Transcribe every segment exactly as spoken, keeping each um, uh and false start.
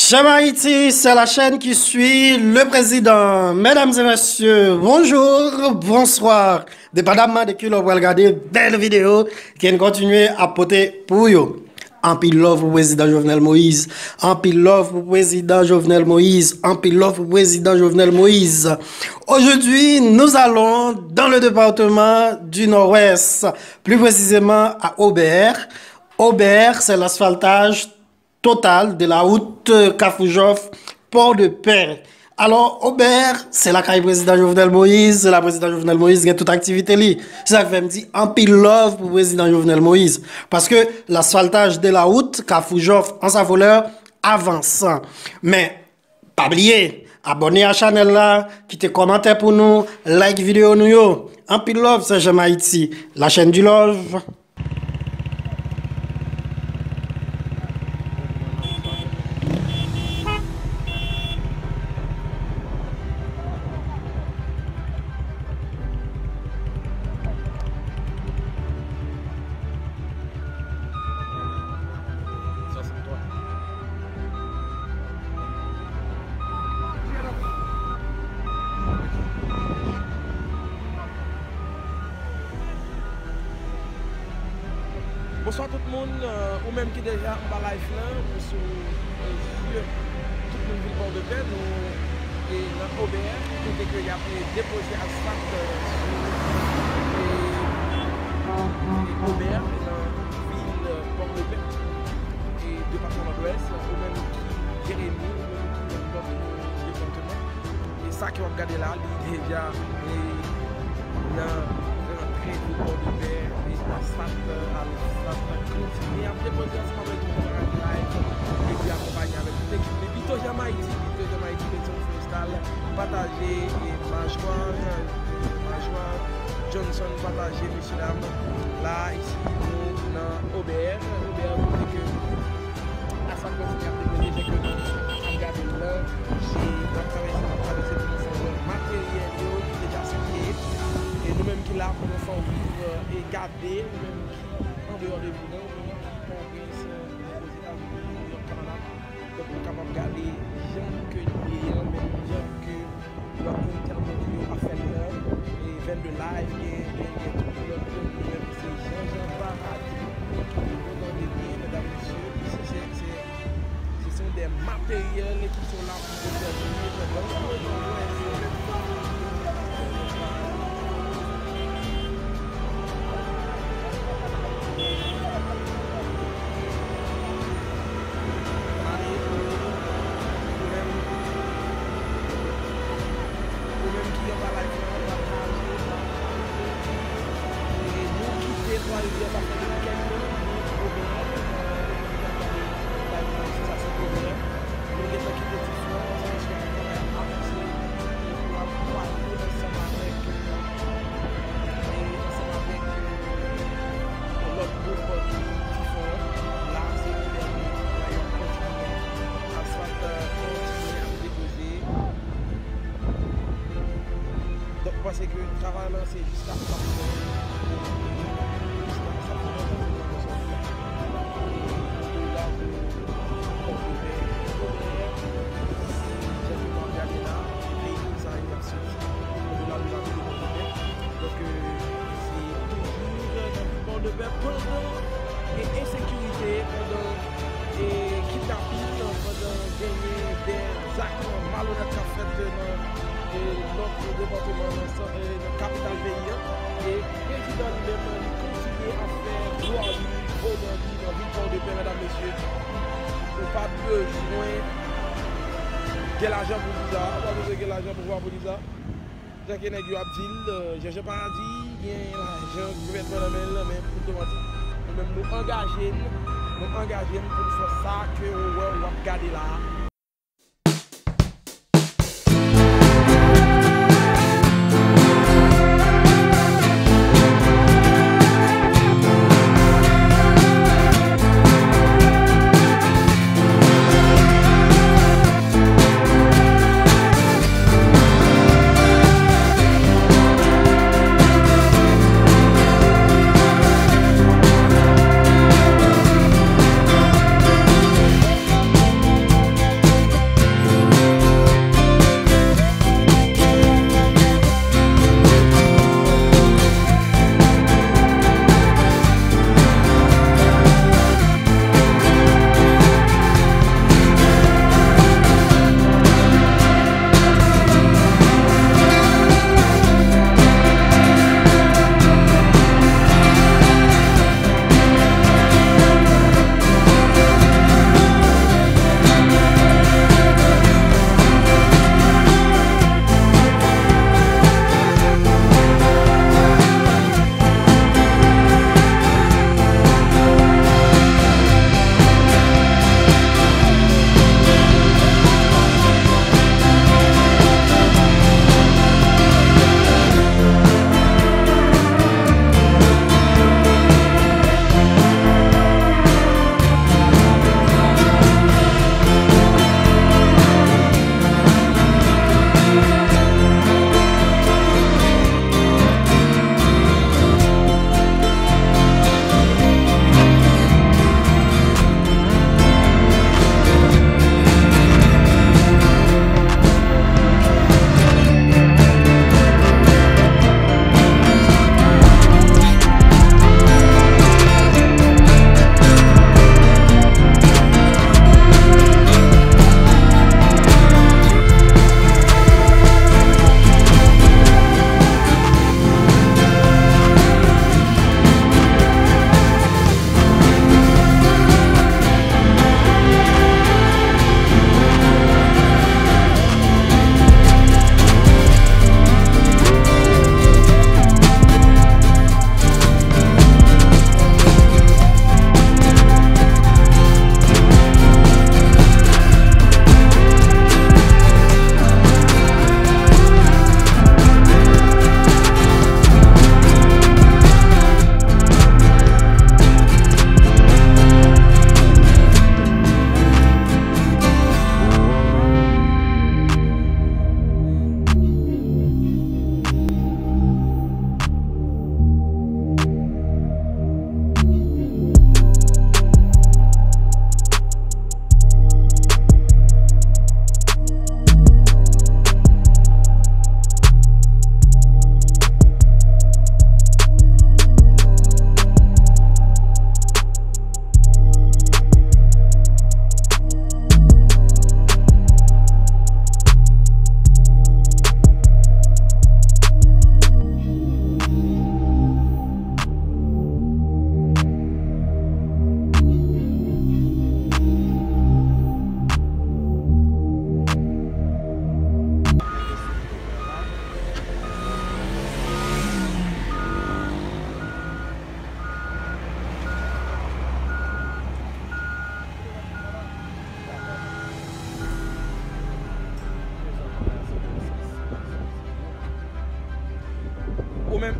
J'aime Haïti, c'est la chaîne qui suit le président. Mesdames et messieurs, bonjour, bonsoir. Depandamman de ki lè w pral gade bèl videyo ke n kontinye ap pote pou yo. Anpil love pou prezidan Jovenel Moïse. Anpil love pou prezidan Jovenel Moïse. Anpil love pou prezidan Jovenel Moïse. Aujourd'hui, nous allons dans le département du Nord-Ouest, plus précisément à Aubert. Aubert, c'est l'asphaltage total de la route Kafou Jòf, Port de Paix. Alò, Aubert, se lakay prezidan Jovenel Moïse, se la prezidan Jovenel Moïse gen tout aktivite li. Se sa k fè m di anpil love pou prezidan Jovenel Moïse. Paske lasfaltaj de la wout Kafou Jòf Anse à Voleurs avans. Men, pa bliye, abòne a chanèl la, kite kòmantè pou nou, like videyo nou yo. Anpil love, se J'aime Haïti, la chaîne du love. Bonswa tout moun, euh, ou menm ki deja anba live lan, ou sou, euh, zye tout moun vil Pòdepè, nou, e, nan Obè, kote ke y ap, e, depoze asfalt, euh, sou, e, e, Obè, nan vil, euh, Pòdepè, e depatman Nòdwès, ou menm ki Jeremi, ou menm ki nan lòt, euh, depatman. E sa ke w ap gade la, li deja, e, nan rantre pou Pòdepè, e asfalt, asfalt kontinye ap depoze ansanm avèk nou nan live, epi akonpanye avèk tout ekip li. Pito Jamayiti, Pito Jamayiti, Benson Florestal, pataje, e Majwa, Majwa Johnson, pataje, mesyedam, la, isi, nou nan Obè, Obè, kote ke asfalt kontinye ap depoze, jan ke nou ap gade l lan, e n ap travèse, n ap travèse pou nou fè wè materyèl yo ki deja site. E nou menm ki la pou nou fè w viv, e gade, ou menm ki andeyò de Bouda, ou menm ki Pòtoprens, e Ozetazini, Kanada. Donk, nou kapab gade jan ke li ye an, menm jan ke lòt moun ki ap montre yo ap fè l lan, e Vennde Live, gen, gen, gen tout lòt moun, nou menm se Jean Jean Paradis. Nou tande byen, medam, mesye, isi se, se, se, se de materyèl ki sou la pou yo fè viv, donk, nou wè, nou wè, Ou menm ki anba live lan, pataje, pataje. E nou kite Twa Rivyè, sa fè depi kèk tan, nou Obè, e nou t ap gade live lan isi, sa se Obè. Nou gentan kite Tifon, sa se yon travay ap avanse, e pou al pwale ansanm avèk, e ansanm avèk, e lòt gwoup ki, ki fè la, se Obè, travay yo ap kontinye, asfalt, e, kontinye ap depoze. Donk, m panse ke travay lan se jiska sa fini. Jiska sa fini, sa se nan konsa. E, de la pou, pou Pòdepè, Pòdepè, e, jan ke nou ap gade la, veyikil sa yo ap soti. De la pou rive Pòdepè. Donk, e, se toujou nan vil Pòdepè pandan gen ensekirite, pandan e kidnapin, pandan genyen de zak malonèt k ap fèt nan, e, lòt depatman nan, e, nan kapital peyi an. E prezidan li menm, li kontinye ap fè vwa li, vo nan li, nan vil Pòdepè, medam, mesye. Ou pa bezwen gen lajan pou di sa, ou pa bezwen gen lajan pou vwa pou di sa. Jan ke nèg yo ap di l, e, Jean Jean Paradis gen lajan gouvènman nan men l, men pou otomatik, nou menm nou angaje n, nou angaje n pou n fè sa ke ou wè w ap gade la a.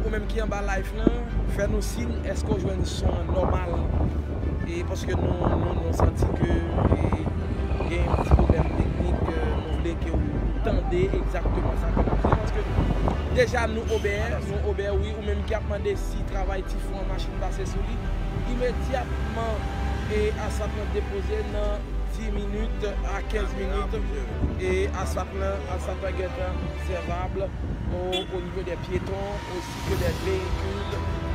Ou menm ki anba live lan, fè nou siy èske w jwenn son an nòmal. E paske nou, nou, nou santi ke, e, gen yon ti pwoblèm teknik, e, nou vle ke w tande egzakteman sa ke nou di. Paske deja nou obè, nou obè, wi, ou menm ki ap mande si travay Tifon an machin pase sou li. Imedyatman, e, asfalt lan depoze nan dis minit a kenz minit, e asfalt lan, asfalt lan gentan sèvab o, o nivo dè pyeton, osi ke dè veyikil,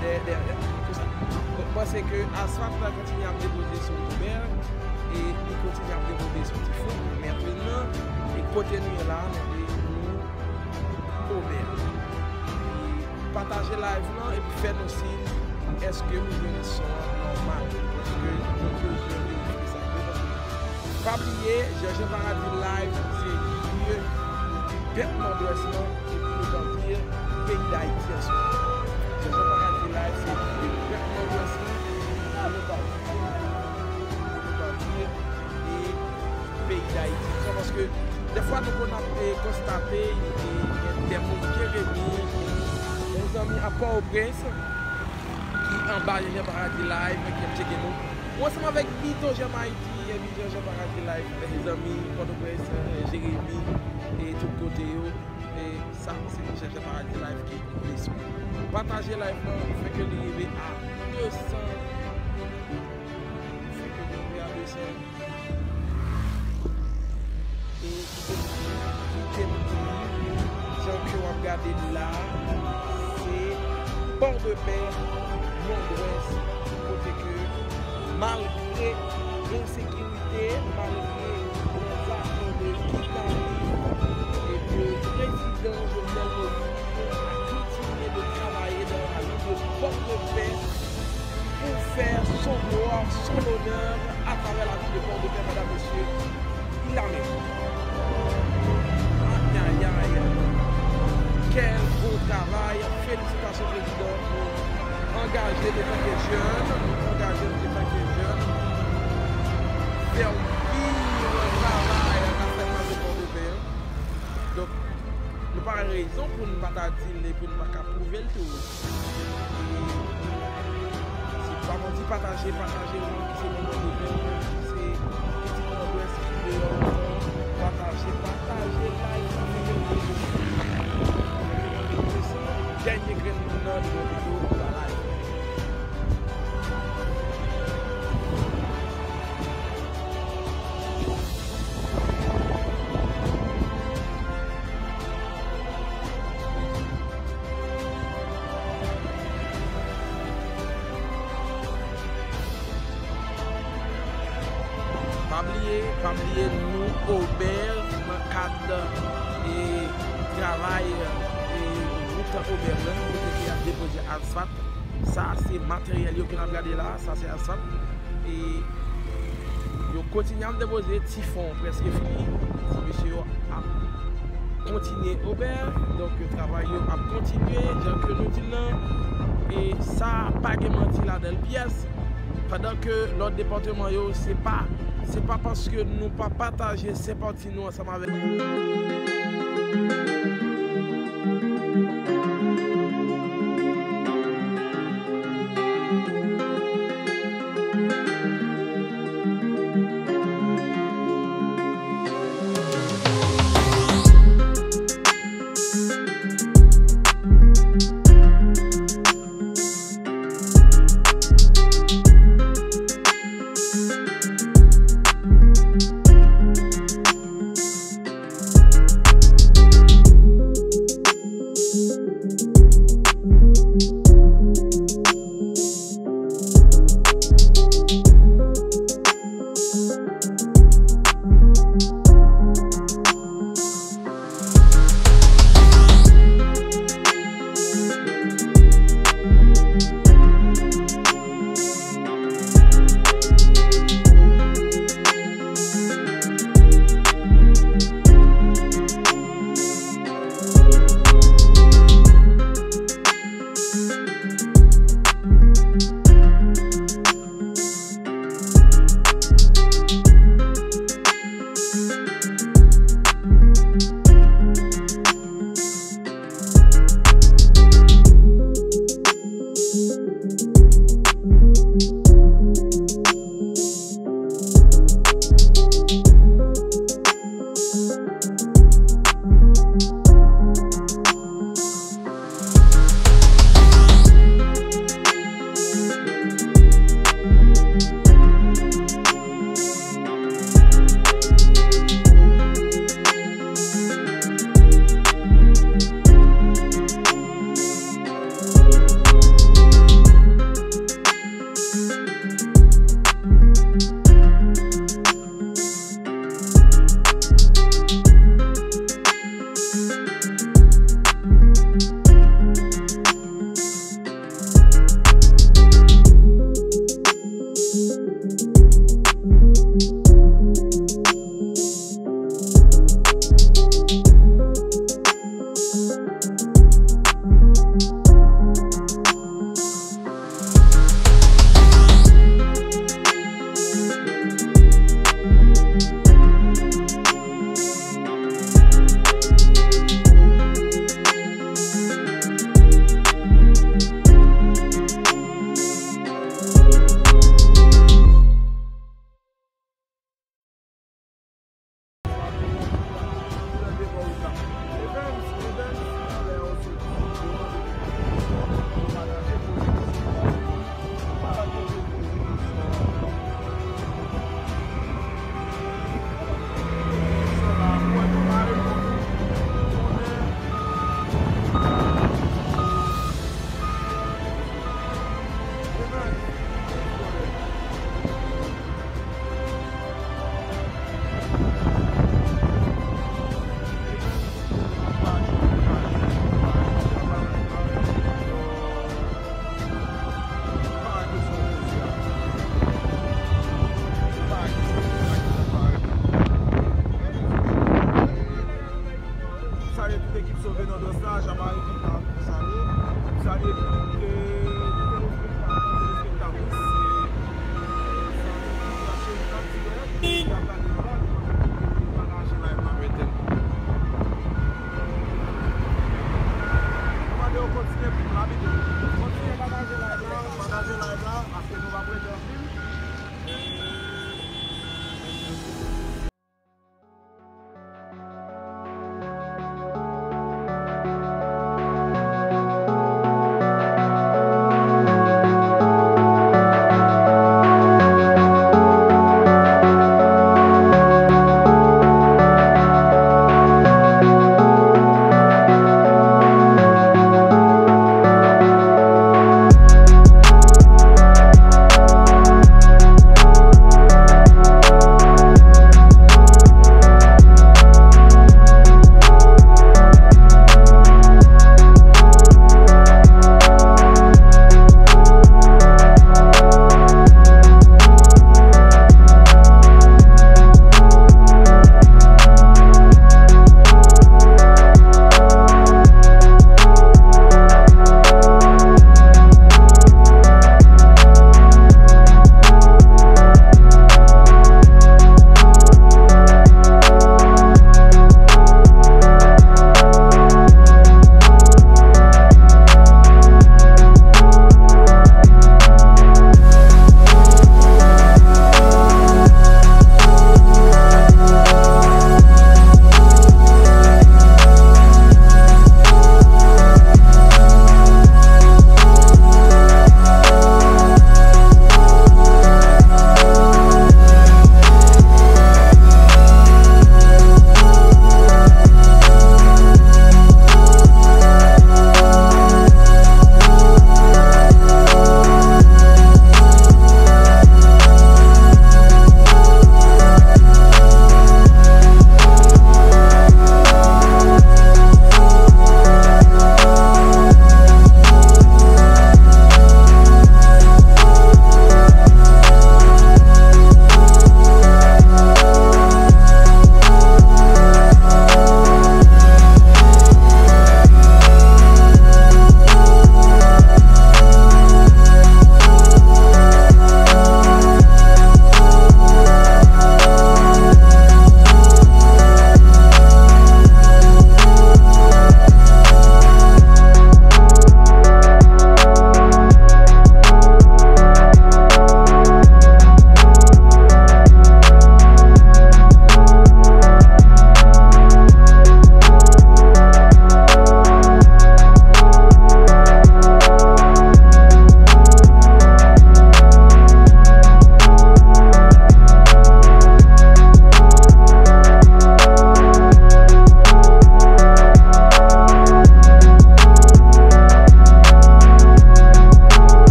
dè, dè, dè, tout sa. Donk, mwen panse ke asfalt la kontinye ap depoze sou Obè, e li kontinye ap depoze sou Tifon, mentnan, e kote nou ye la, nou, nou Obè. E pataje live lan, epi fè nou siy, èske ou jwenn son an nòmal, paske nou bezwen verifye sa vre, paske pa bliye, Jean Jean Paradis Live, se vye pèp Nòdwès lan, epi nou ka di peyi Dayiti an sou. Jean Jean Paradis Live, se vye pèp Nòdwès lan, epi nou ka di, nou ka di, e peyi Dayiti an sou. Paske dèfwa nou konn ap, e, konstate, e, gen de moun byen vini, yon zanmi a Pòtoprens, ki anba Jean Jean Paradis Live, ki ap tcheke nou. Mwen ansanm avèk Bito Jèm Ayiti, epi Jean Jean Paradis Live, e, zanmi Pòtoprens, e, Jeremi, e tout kote yo. E sa, se Jean Jean Paradis Live ki vle sou. Pataje live lan, fè ke li rive a de san. Fè ke li rive a de san. E kite m, kite m di, jan ke w ap gade l la, se Pòdepè, Nòdwès, kote ke malgre ensekirite, malgre lèzafè de kidnapin, e ke prezidan Jovenel Moïse a kontinye de travay dan la vil de Pòdepè, pou fè son glwa, son lonè atravè la vil de Pòdepè, medam, mesye, il a même. Ayayay. Quel beau travail. Felisitasyon, prezidan, pou angaje antanke jèn, angaje antanke jèn, fè yon pil travay nan fè pase Pòdepè. Donk, nou pa gen rezon pou nou pa ta di l e pou nou pa ka pwouve l tou. Se pa manti, pataje, pataje, ou menm ki se manman de pè, ou menm ki se pitit Nòdwès ki deyò lontan, pataje, pataje live la, fè ke l desann dènye grenn moun nan, li mete yo anba live. Pa bliye, pa bliye, nou obè nan kad, e, travay, e, wout Obè lan, kote ke y ap depoze asfalt. Sa se materyèl yo ke n ap gade la, sa se asfalt. E yo kontinye ap depoze, Tifon prèske fini. Ti mesye yo ap kontinye obè, donk travay yo ap kontinye, jan ke nou di l lan. E sa pa gen manti ladan l pyès. Pandan ke lòt depatman yo, se pa, se pa paske nou pa pataje senpati nou ansanm avèk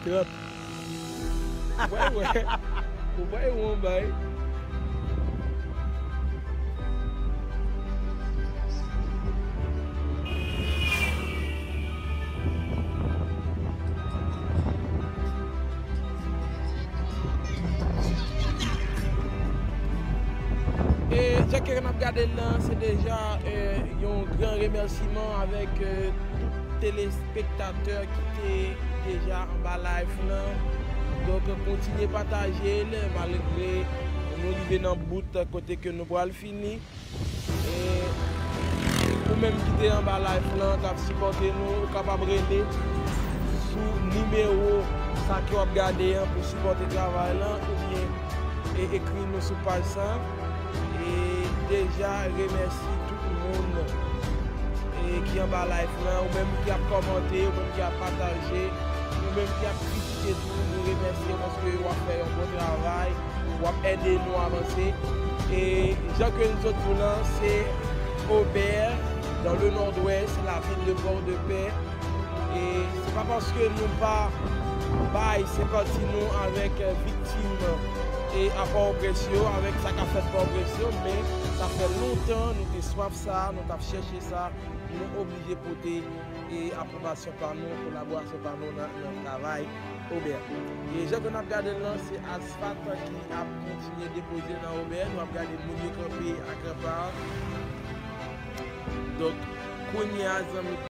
Trant. Ou bay wè. Ou bay wè yon bay. E jan ke n ap gade l lan, se deja, e, yon gran remèsiman avèk, e, tout telespektatè ki te deja anba live lan. Donk, kontinye pataje l, malgre nou rive nan bout kote ke nou pral fini. E ou menm ki te anba live lan, k ap sipòte nou, ou kapab rele sou nimewo sa ke w ap gade an pou sipòte travay lan, oubyen e ekri nou sou paj sa. E deja remèsi tout moun, e, ki anba live lan, ou menm ki ap kòmante, ou menm ki ap pataje, ou menm ki ap kritike tou, nou remèsye paske w ap fè yon bon travay, w ap ede nou avanse. E jan ke nou sot di w lan, se Aubert, dans le Nord-Ouest, la ville de Port-de-Paix. E se pa paske nou pa bay senpati nou avèk, e, viktim, e, a Pòtoprens yo, avèk sa k ap fèt Pòtoprens yo, men sa fè lontan nou te swaf sa, nou t ap chèche sa, nou oblije pote, e, apwobasyon pa nou, kolaborasyon pa nou nan, nan travay Aubert. E jan ke n ap gade l lan, se asfalt ki ap kontinye depoze nan Aubert, nou ap gade moun yo kanpe a kanpa. Donk, kounye a, zanmi,